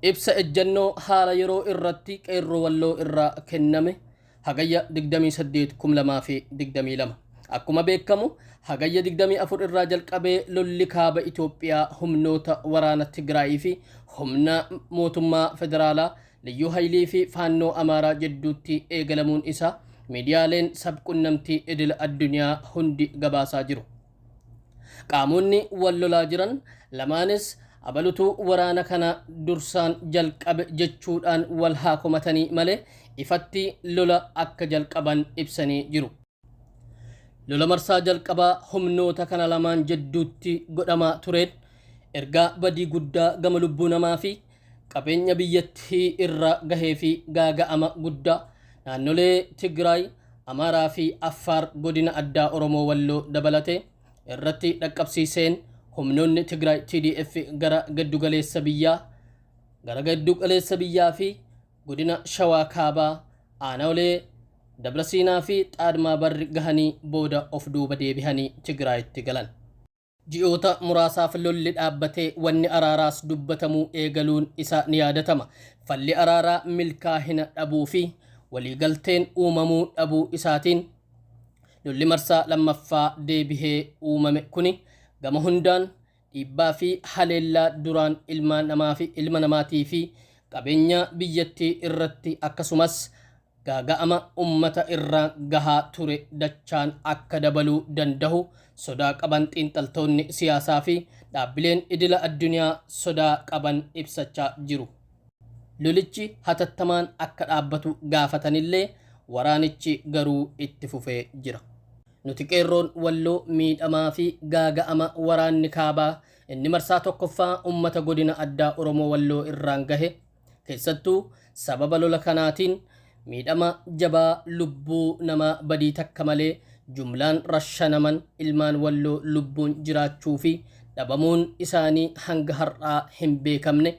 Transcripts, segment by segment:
Ibsa ejjannoo haala yeroo irratti Qeerroo Walloo irraa kenname Hagayya 28, 2022. Akkuma beekamu, Hagayya 24 irraa jalqabee lolli kaaba Itoophiyaa humnoota waraana Tigraayii fi humna mootummaa federaalaa, Liyyuu Haayilii fi Faannoo Amaaraa jidduutti eegalamuun isaa miidiyaaleen sabqunnamtii idil addunyaa hundi gabaasaa jiru. Qaamonni wal lolaa jiran lamaanis abalutu waraana kana dursaan jalqabe jechuudhaan wal haa komatanii malee, ifatti lola akka jalqaban ibsanii jiru. Lola marsaa jalqabaa humnoota kana lamaan jidduutti godhamaa tureen ergaa badii guddaa gama lubbuu namaa fi qabeenya biyyattii irra gahee fi gaaga'ama guddaa naannolee Tigraay, Amaaraa fi Affaar, godina addaa Oromoo Walloo dabalatee irratti dhaqqabsiiseen, humnoonni Tigraay TDF gara giddugaleessa biyyaa fi godina Shawaa Kaabaa aanolee Dabrasiinaa fi Xaadmaa Barri gahanii booda of duuba deebihanii Tigraayitti galan. Ji'oota muraasaaf lolli dhaabbatee wanni araaraas dubbatamuu eegaluun isa ni yaadatama. Falli araaraa milkaahina dhabuu fi waliigalteen uumamuu dhabuu isaatiin, lolli marsaa lammaffaa deebihee uumame kuni gama hundaan dhiibbaa fi haleellaa duraan ilma namaa fi ilma namaatii fi qabeenya biyyattii irratti, akkasumas gaaga'ama ummata irraa gahaa ture dachaan akka dabaluu danda'u sodaa qaban xiinxaltoonni siyaasaa fi dhaabbileen idila addunyaa sodaa qaban ibsachaa jiru. Lolichi hatattamaan akka dhaabbatu gaafatanillee, waraanichi garuu itti fufee jira. Nuti Qeerroon Walloo miidhamaa fi gaaga'ama waraanni kaabaa inni marsaa tokkoffaa ummata godina addaa Oromoo Walloo irraan gahe, keessattuu sababa lola kanaatiin miidhama jabaa lubbuu namaa badii takka malee jumlaan rashanaman, ilmaan Walloo lubbuun jiraachuu fi dhabamuun isaanii hanga har'aa hin beekamne,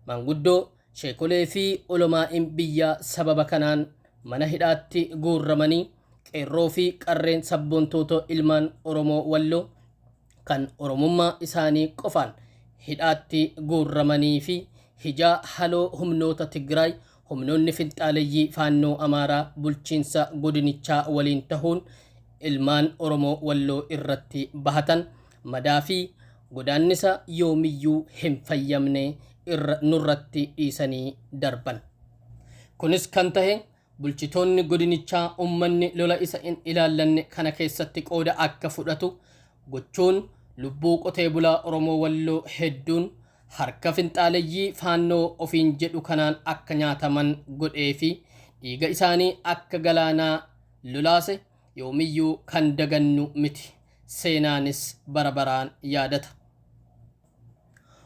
maanguddoo, sheekolee fi olomaa'iin biyyaa sababa kanaan mana hidhaatti guurramanii, qeerroo fi qarreen sabboontoota ilmaan Oromoo Walloo kan Oromummaa isaanii qofaan hidhaatti guurramanii fi hijaa haloo humnoota Tigraay humnoonni finxaaleyyii Faannoo Amaaraa bulchiinsa godinichaa waliin tahuun ilmaan Oromoo Walloo irratti bahatan, madaa fi godaannisa yoomiyyuu hin fayyamne irra nurratti dhiisanii darban. Kunis kan tahe bulchitoonni godinichaa ummanni lola isa hin ilaallanne kana keessatti qooda akka fudhatu gochuun, lubbuu qotee bulaa Oromoo Walloo hedduun harka finxaaleyyii Faannoo ofiin jedhu kanaan akka nyaataman godhee fi dhiiga isaanii akka galaanaa lolaase yoomiyyuu kan dagannu miti. Seenaanis bara baraan yaadata.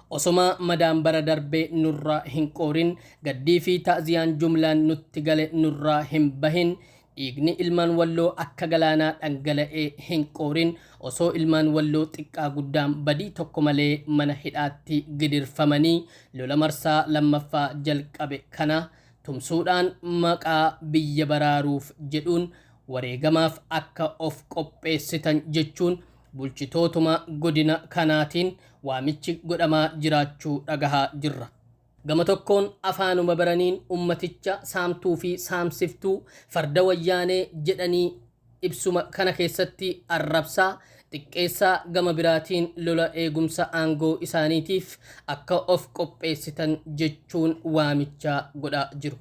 Osoma madaan bara darbee nurraa hin qoorin, gaddii fi ta'ziyaan jumlaan nutti gale nurraa hin bahin, dhiigni ilmaan Walloo akka galaanaa dhangala'ee hin qoorin, osoo ilmaan Walloo xiqqaa guddaan badii tokko malee mana hidhaatti gidirfamanii lola marsaa lammaffaa jalqabe kana tumsuudhaan maqaa biyya baraaruuf jedhuun wareegamaaf akka of qopheessitan jechuun bulchitootuma godina kanaatiin waamichi godhamaa jiraachuu dhagahaa jirra. Gama tokkoon afaanuma baraniin ummaticha saamtuu fi saamsiftuu farda Wayyaanee jedhanii ibsuma kana keessatti arrabsaa xiqqeessaa, gama biraatiin lola eegumsa aangoo isaaniitiif akka of qopheessitan jechuun waamicha godhaa jiru.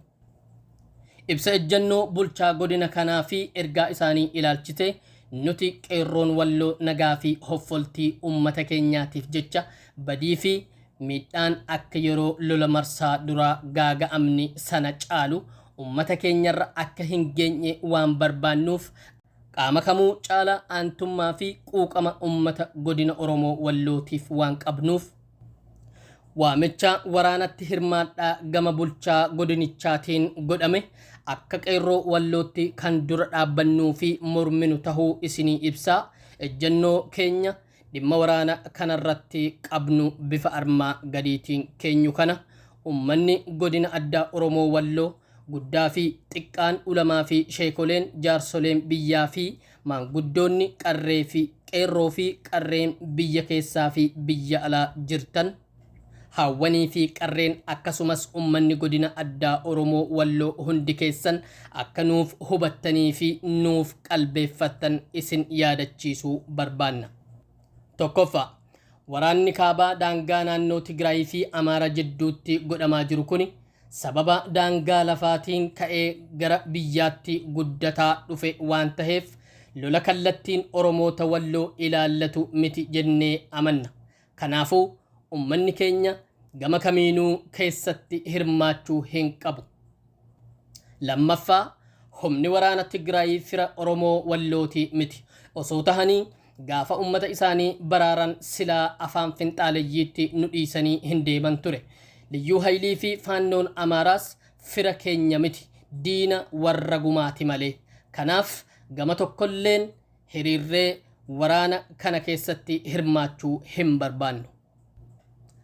Ibsa ejjennoo bulchaa godina kanaa fi ergaa isaanii ilaalchite, nuti Qeerroon Walloo nagaa fi hoffoltii ummata keenyaatiif jecha badii fi miidhaan akka yeroo lola marsaa duraa gaaga'amni sana caalu ummata keenyarra akka hin geenye waan barbaannuuf, qaama kamuu caala aantummaa fi quuqama ummata godina Oromoo Wallootiif waan qabnuuf, waamicha waraanatti hirmaadhaa gama bulchaa godinichaatiin godhame akka Qeerroo Wallootti kan dura dhaabbannuu fi morminu tahuu isinii ibsaa, ejjennoo keenya dhimma waraana kanarratti qabnu bifa armaa gadiitiin keenyu kana ummanni godina addaa Oromoo Walloo guddaa fi xiqqaan, ulamaa fi sheekoleen, jaarsoleen biyyaa fi maanguddoonni, qarree fi qeerroo fi qarreen biyya keessaa fi biyya alaa jirtan, Haawwanii fi qarreen akkasumas ummanni godina addaa Oromoo Walloo hundi keessan akka nuuf hubattanii fi nuuf qalbeeffattan isin yaadachiisuu barbaanna. Tokkoffaa, waraanni kaabaa daangaa naannoo Tigraayii fi Amaara jidduutti godhamaa jiru kuni sababa daangaa lafaatiin ka'ee gara biyyaatti guddataa dhufe waan taheef lola kallattiin Oromoota Walloo ilaallatu miti jennee amanna. Kanaafuu ummanni keenya gama kamiinuu keessatti hirmaachuu hin qabu. Lammaffaa, humni waraana Tigraay fira Oromoo Wallooti miti. Osoo tahanii gaafa ummata isaanii baraaran silaa afaan finxaaleyyiitti nu dhiisanii hin deeman ture. Liyyuu Haylii fi Faannoon Amaaraas fira keenya miti, diina warra gumaati malee. Kanaaf gama tokkolleen hiriirree waraana kana keessatti hirmaachuu hin barbaannu.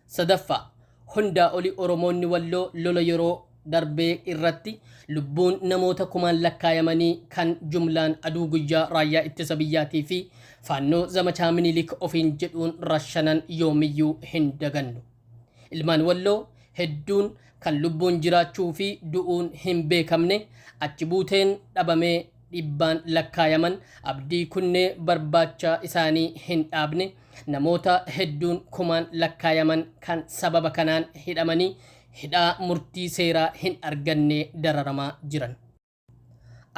Sadaffaa, hundaa oli Oromoonni Walloo lola yeroo darbee irratti lubbuun namoota kumaan lakkaayamanii kan jumlaan aduu guyyaa Raayyaa Ittisa Biyyaatii fi Faannoo Zamachaa Minilik ofiin jedhuun rashanan yoomiyyuu hin dagannu. Ilmaan Walloo hedduun kan lubbuun jiraachuu fi du'uun hin beekamne achi buuteen dhabamee dhibbaan lakkaayaman abdii kunnee barbaacha isaanii hin dhaabne namoota hedduun kumaan lakkaayaman kan sababa kanaan hidhamanii hidhaa murtii seeraa hin arganne dararamaa jiran.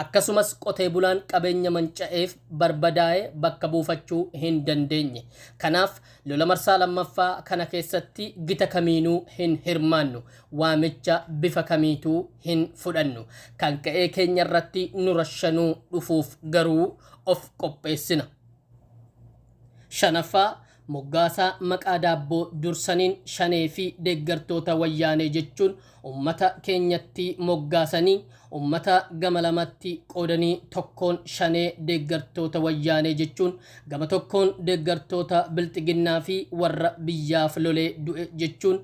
Akkasumas qotee bulaan qabeenya manca'eef barbadaa'e bakka buufachuu hin dandeenye. Kanaaf lola marsaa lammaffaa kana keessatti gita kamiinuu hin hirmaannu. Waamicha bifa kamiituu hin fudhannu. Kan qe'ee keenya irratti nu rashanuu dhufuuf garuu of qopheessina. Shanaffaa, Moggaasa maqaa daabboo dursaniin Shanee fi deeggartoota Wayyaanee jechuun ummata keenyatti moggaasanii ummata gama lamatti qoodanii tokkoon Shanee deeggartoota Wayyaanee jechuun gama tokkoon deeggartoota Bilxiginnaa fi warra biyyaaf lolee du'e jechuun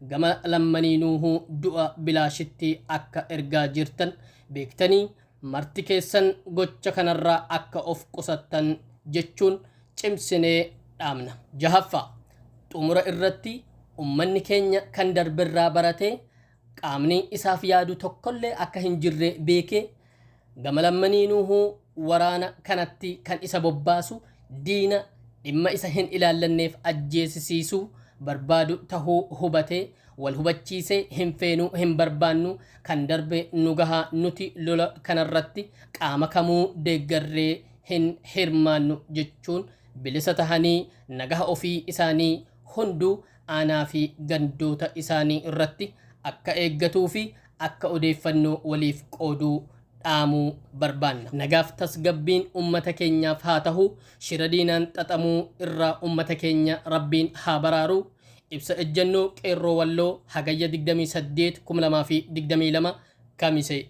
gama lammaniinuuhuu du'a bilaashitti akka ergaa jirtan beektanii marti keessan gocha kanarraa akka of qusattan jechuun cimsinee dhaamna. Jahaffaa, xumura irratti ummanni keenya kan darberraa baratee qaamni isaaf yaadu tokkollee akka hin jirre beekee gama lammaniinuuhuu waraana kanatti kan isa bobbaasu diina dhimma isa hin ilaallanneef ajjeesisiisuu barbaadu tahuu hubatee wal hubachiisee hin feenuu hin barbaannu kan darbe nu gahaa nuti lola kanarratti qaama kamuu deeggarree hin hirmaannu jechuun bilisa tahanii nagaha ofii isaanii hunduu aanaa fi gandoota isaanii irratti akka eeggatuu fi akka odeeffannoo waliif qooduu dhaamuu barbaanna. Nagaaf tasgabbiin ummata keenyaaf haa tahu, shira diinaan xaxamuu irraa ummata keenya Rabbiin haa baraaru. Ibsa Ejjannoo Qeerroo Walloo Hagayya 28, 2022 Kamisee.